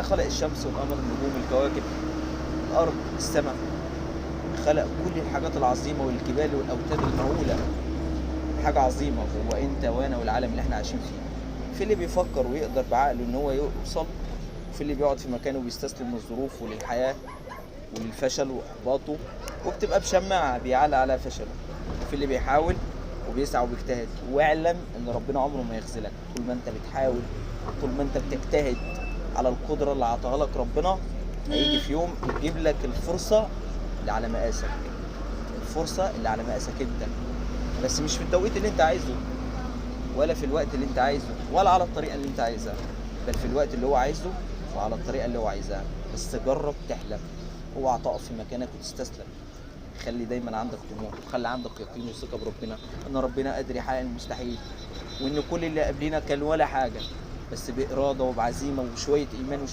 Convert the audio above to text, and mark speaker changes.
Speaker 1: خلق الشمس والقمر، النجوم، الكواكب، الارض، السماء، خلق كل الحاجات العظيمة والجبال والاوتاد المهوله. حاجة عظيمة هو انت وانا والعالم اللي احنا عايشين فيه. في اللي بيفكر ويقدر بعقله ان هو يوصل، وفي اللي بيقعد في مكانه وبيستسلم للظروف وللحياه وللفشل واحباطه، وبتبقى بشماعه بيعلق على فشله. وفي اللي بيحاول وبيسعى وبيجتهد. واعلم ان ربنا عمره ما يخذلك طول ما انت بتحاول، طول ما انت بتجتهد على القدرة اللي عطاها لك ربنا. هيجي في يوم يجيب لك الفرصة اللي على مقاسك، الفرصة اللي على مقاسك انت، بس مش في التوقيت اللي انت عايزه، ولا في الوقت اللي انت عايزه، ولا على الطريقة اللي انت عايزها، بل في الوقت اللي هو عايزه وعلى الطريقة اللي هو عايزها. بس جرب تحلم، اوعى تقف في مكانك وتستسلم. خلي دايما عندك طموح، وخلي عندك يقين وثقه بربنا ان ربنا قادر يحقق المستحيل، وان كل اللي قبلنا كان ولا حاجة، بس باراده وبعزيمه وشوية ايمان وشوية